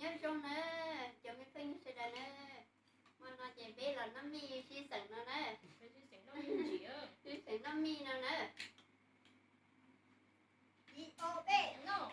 Nyob zoo na, cov me phooj ywg sawv daws na, hmo no ces peb los noj mij sib xeem no na, sib xeem noj mij no na. Ib ob peb, noj lawm.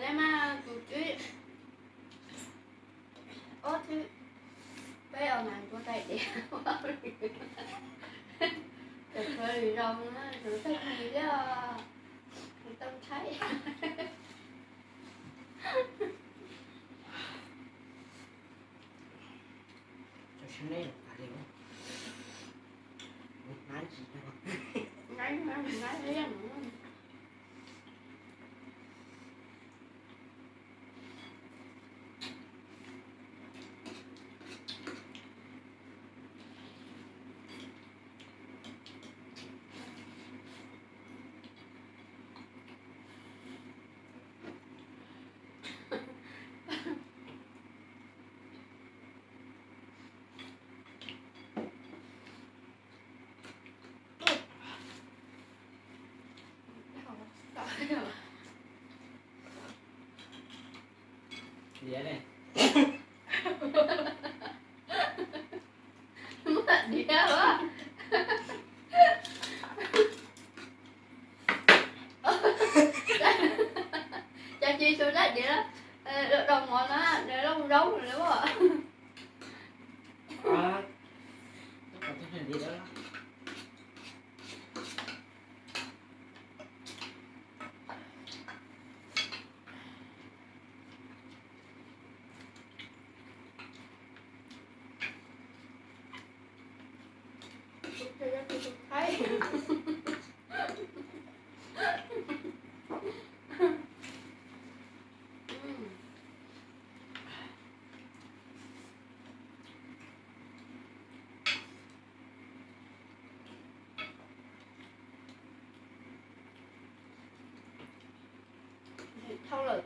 Peb mas tus twb ob thib, peb os mas ntua tais diav, cov khaws lwm zaus na, tus tag kis thiab, tau nthaib. Diav ne. Muaj diav os. Cas tsis su dab diav, dau mov na, nws loj zaub lawm. Thauj lawm,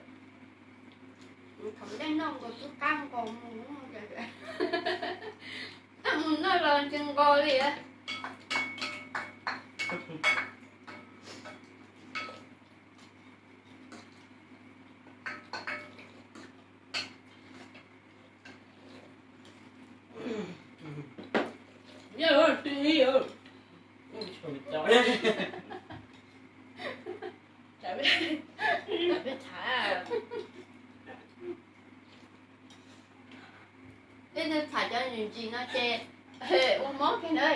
thaum ntej noj nkaus twb qab nkaus mus, mus noj los tsis nqos li. Leej twg tham cov ntsim ntsim no ces ua mob kiag na.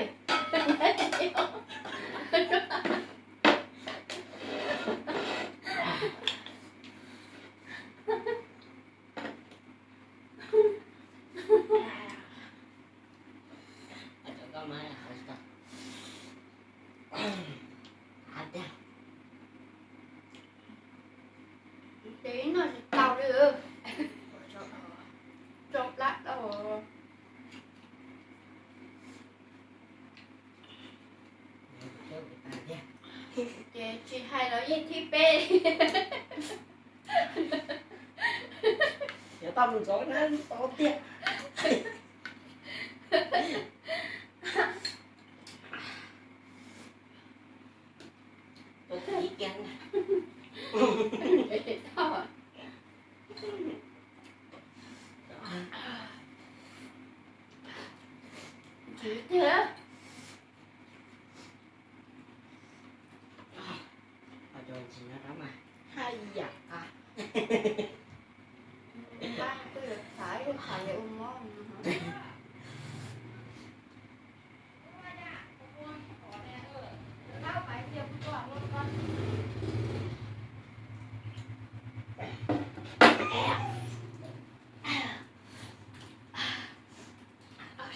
Ces noj tsis tau li, tso plab tau. Ces tsis hais los yeej thib peb li. Yuav tau mus ntxov na, tau tiag. Tus thib kiag. Ntsim tiag. Cov ntsim no rov mas haj yam qab. Pab kuj yuav xav, xav yuav ua mob no.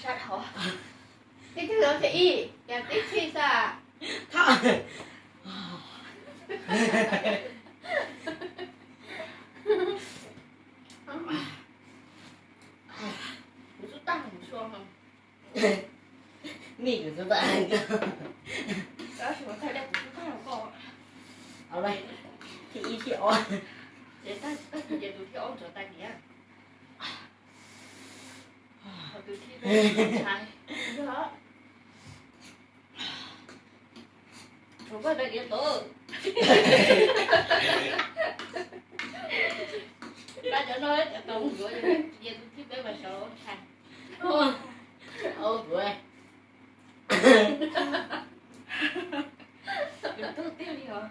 Sab dhau. Tib tug los thiaj ib, yog tib txhij xwb. Kuv xub tag mus sua. Mej kuv xub tag. Tab sis mas thaij dej kuv xub tag koj. Au le, thib ib thib ob. Ces tag, tag kis ces tus thib ob ntxuav tag kis. Ho tus thib peb ntxuav ntshai. Tshuav koj tag kis tod. Pab cov no cov tau ntxuav, ces tus thib peb mas sawv ntshai. Au kuv. Kuv tug tiag li os.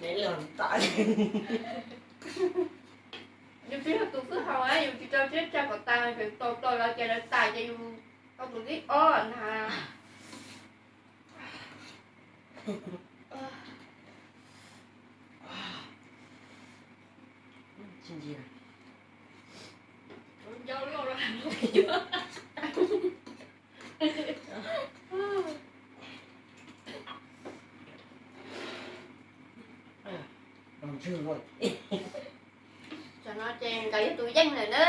Neb los tas. Yus tsis yog tus xub hauv, yus tsis tau siab tsa kom tas, tseem tau tau lawv ces lawv tas ces yus tau tus thib ob na. Tam no ces nkawd yog tus yeej lawm na,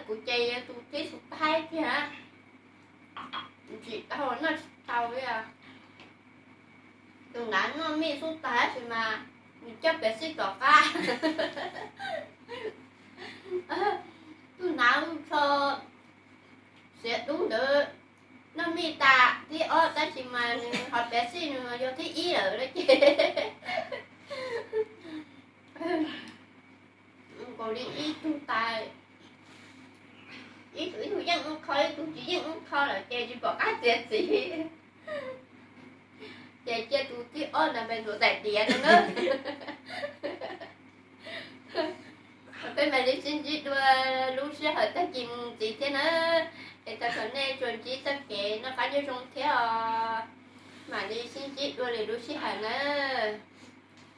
kuv ces yog tus thib xub thawj tiag. Tsis tau noj tsis tau li. Tus nav noj mij xub tag tab sis mas nws coj Pepsi tom qab. Tus nav lub tsho xiav dub ntawd noj mij tas thib ob tab sis mas nws ho Pepsi nws yog thib ib lawm na ces nkaus li ib tug tas, ib tug ib tug yeej ub qho, ib tug tsis yeej ub qho lawm ces tsis pom qab txiav txim. Ces cia tus thib ob ntawd pes ntxuav daim diav no na. Peb mam li sib ntsib dua lub sij hawm tag kis mus ntxiv thiab na. Es thov kom nej tsuas ntsib txoj kev noj qab nyob zoo thiab os. Mam li sib ntsib dua lwm lub sij hawm na.